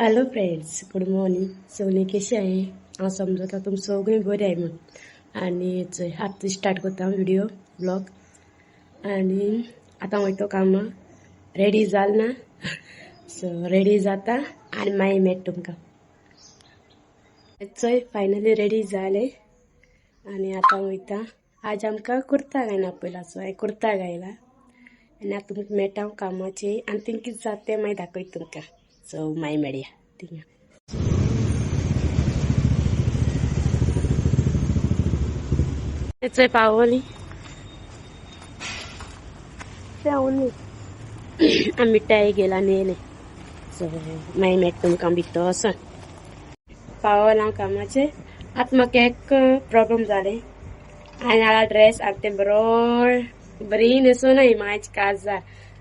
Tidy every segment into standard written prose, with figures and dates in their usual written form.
Hello friends, good morning. सगळीं कशी आहे? हांव समजता तुमी सगळीं बरी आहे म्हणून. आनी चोय आतां स्टार्ट करता व्हिडिओ ब्लॉग. आनी आतां वयतो कामां, रेडी जाल ना, सो रेडी जाता आनी मागीर मेळटा तुमकां. चोय फायनली रेडी जालें आनी आतां वयता. आज आमकां कुर्ता घायना पयला, सो हांवें कुर्ता घायला आनी आतां तुमकां मेळटा हांव कामाचेर आनी थिंग कितें जाता तें मागीर दाखयता तुमकां. सो मागीर मेळया थिंगा. चोय पावली पावली आमी मिठाई गेला आनी येयले. सो मागीर मेळटा तुमकां भितर वचोन. पावल हांव कामाचेर. आतां म्हाका एक प्रोब्लम जालें. हांवें हाडला ड्रेस आनी तें बरो बरी न्हेसूं मायज काजार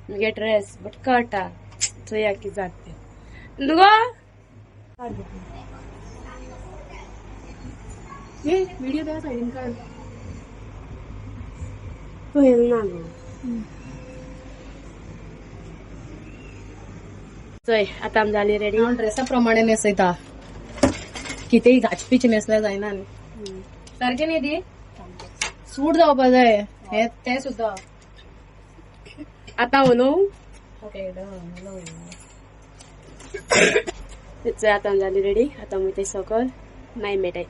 मुगे ड्रेस बट कळटा. चोया कितें जाता तें. न्हू गो व्हिडिओ त्या सायडीन काढ. तूं येयला ना गो. चोय आतां आमी जाली रेडी. हांव ड्रेसा प्रमाणे न्हेसयता, कितेंय गाचपीच न्हेसल्यार जायना न्ही. सारकें न्ही ती सूट जावपा जाय हे ते सुद्दां. आतां उलोवं. ओके. चोय आतां जाली रेडी. आतां वयता सकयल, मागीर मेळटाय.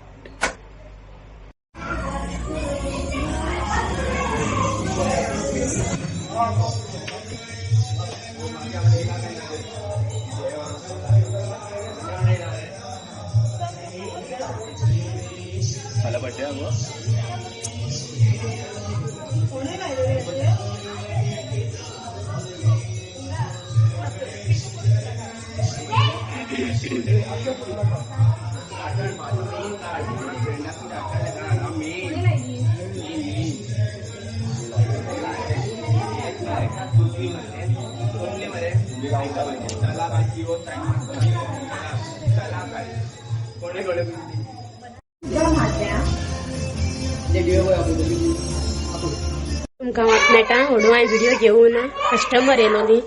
मला बड्डे गो. तुमकां मेळटा म्हणून हांवें व्हिडिओ घेवूं ना. कस्टमर येयलोली.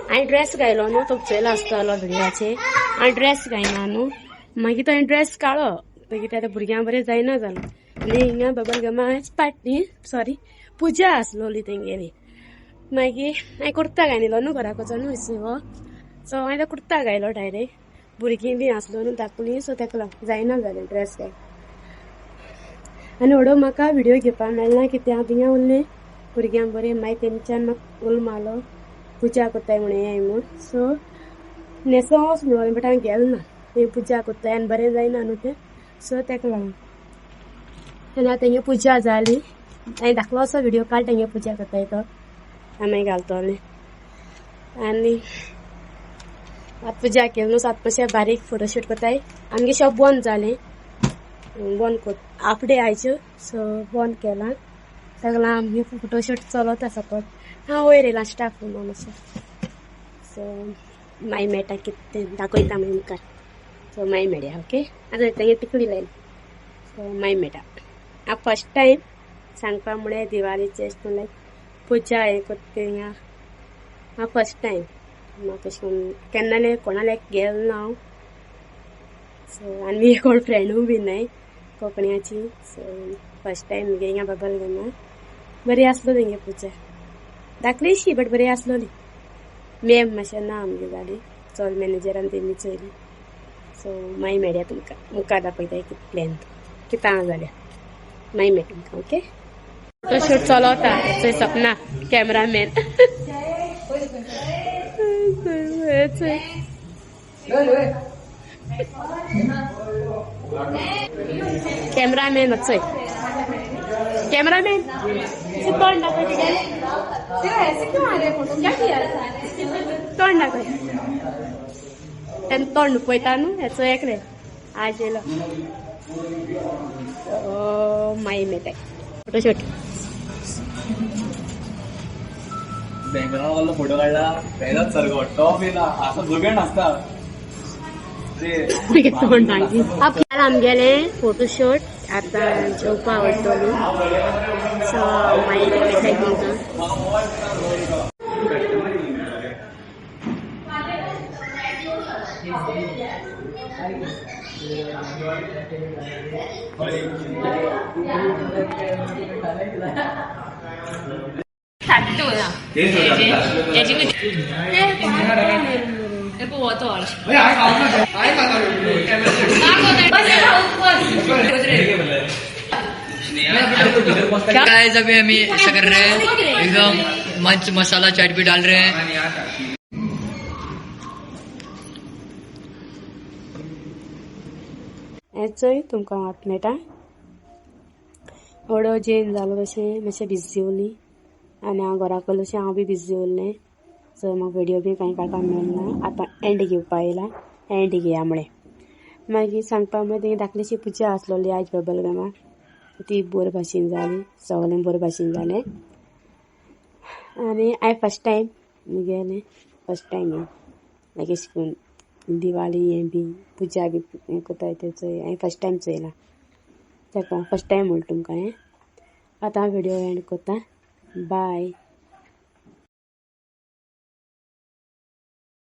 हांवें ड्रेस घायलो न्हू, तो चोयलो आसतलो व्हिडिओचेर. हांवें ड्रेस घायना न्हू, मागीर तो हांवें ड्रेस काडलो. मागीर आतां भुरग्यां बरें जायना जालो. आनी हिंगा बबल गमाच पार्टी सॉरी पुजा आसलोली तेंगेली. मागीर हांवें कुर्ता घायलो न्हू, घराक वचोन न्हू हो. सो हांवें तो कुर्ता घायलो डायरेक्ट. भुरगीं बी आसलो न्हू धाकलीं, सो तेका लागून जायना जालें ड्रेस घाय. आनी व्हडो म्हाका व्हिडिओ घेवपाक मेळना कित्याक हांव थिंगा उरलें भुरग्यांक बरें. मागीर तेंच्यान म्हाका उलो मारलो पुजा करताय म्हण येयाय म्हूण. सो न्हेसों वच म्हणून बट हांव गेलें ना. तें पुजा करताय आनी बरें जायना न्हू तें, सो तेका लागून. आनी आतां तेंगे पुजा जाली. हांवें धाकलो असो व्हिडिओ काड तेंगे पुजा करताय तो हांव मागीर घालतलें. आनी आतां पुजा केली न्हू, सात मातशें बारीक फोटोशूट करताय. आमगे शॉप बंद जालें, बंद कर हाफ डे आयज, सो बंद केलां. सगळां आमगे फोटोशूट चलत आसा पण हांव वयर येयलां स्टाफ रुमान मातशें. सो मागीर मेळटा कितें तें दाखयता मागीर मुखार. सो मागीर मेळया. ओके, आतां तेंगे तिकडी लायली. सो मागीर मेळटा. हांव फर्स्ट टायम सांगपा म्हळ्यार दिवाळीचें अशें करून लायक पुजा हें करता थिंगा. हांव फर्स्ट टायम, म्हाका अशें करून केन्ना न्ही कोणाक गेलें ना हांव. सो आनी कोण फ्रेंडूय बी न्हय कोंकण्याची. सो फर्स्ट टायम मुगे हिंगा बबल गमा. बरी आसलो तेंगे पुजा, धाकलीशी बट बरी आसलोली. मॅम मातशें ना आमगे जाली, चल मॅनेजरान तेमी चोयली. सो मागीर मेळया तुमकां, मुखार दाखयता कितें प्लॅन कितें आहा जाल्यार. मागीर मेळटा तुमकां. ओके, फोटोशूट चलता. चोय सपना कॅमेरामॅन. चोय कॅमेरामॅन, चोय कॅमेरामॅन तोंड दाखय तुगेलें. तोंड दाखय. तेन्ना तोंड पळयता न्हू हेचो एकले आज येयलो. मागीर मेळटा. फोटोशूट बँगलोर फोटो काढला तेजाच सारको टॉप येयला असो जुगेण आसता. तोंड मागीर आमगेलें फोटोशूट. आतां जेवपा वयतलो. सो मागीर मेळटा तुमकां. गाइस अभी हम ये ऐसा कर रहे हैं, एकदम मंच मसाला चाट भी डाल रहे हैं। हें चोय तुमकां आतां मेळटा। व्हडो चेंज जालो तशें मातशें बिजी उरली आनी हांव घरा कडलें अशें हांव बी बिजी उरलें। सो म्हाका व्हिडियो बी कांय काडपाक मेळना। आतां एंड घेवपा येयला, एंड घेया म्हळें। मागीर सांगपा म्हळ्यार तेंगे धाकलीशी पुजा आसलोली आयज बबल गमा, ती बरे भाशेन जाली, सगळें बरे भाशेन जालें। आनी हांवें फर्स्ट टायम मुगेलें फर्स्ट टायम हें लायक अशें करून दिवाळी हें बी पुजा बी हें करताय तें चोय हांवें फर्स्ट टायम चोयलां, ताका फर्स्ट टायम म्हणटा तुमकां हें। आतां हांव व्हिडियो एंड करता, बाय।